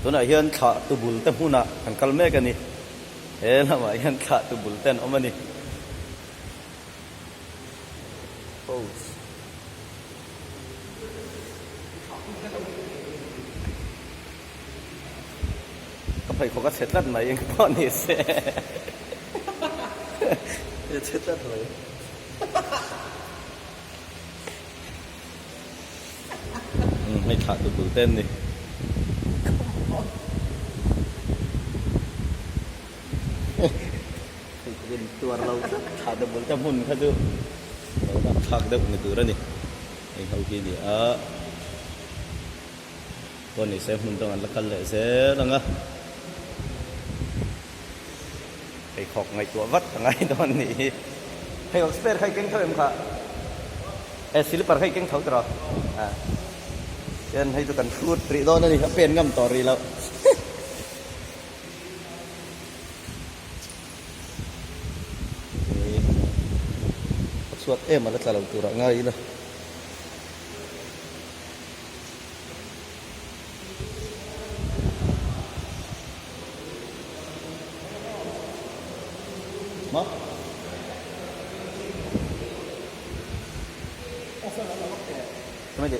Tunah hian thlah tubul te hmunah kan kal mek a ni. He lamah hian thlah tubul te an awm a ni. Pose. Ka pheikhawk a chhe tlat mai eng pawh ni se. A chhe tlat mai. Hei thlah tu bul te an ni. Pheikhawk in tuar lo tlat thlah tu bul te hmun kha chu lo lak thlak deuh ni tur a ni. Hei ho hi a ni a. Pawh ni se hmun dang an la kal leh zel ang a. Pheikhawk ngaihtuah vat a ngai dawn nih hi. Pheikhawk spare kha i keng tho em kha? E slipper kha i keng tho tiraw? A chuan hei chu kan hrut rih dawn a ni, a pen ngam tawh rih loh. A chhuat em a la tla lo turah ngai ila. Ma? Kami di?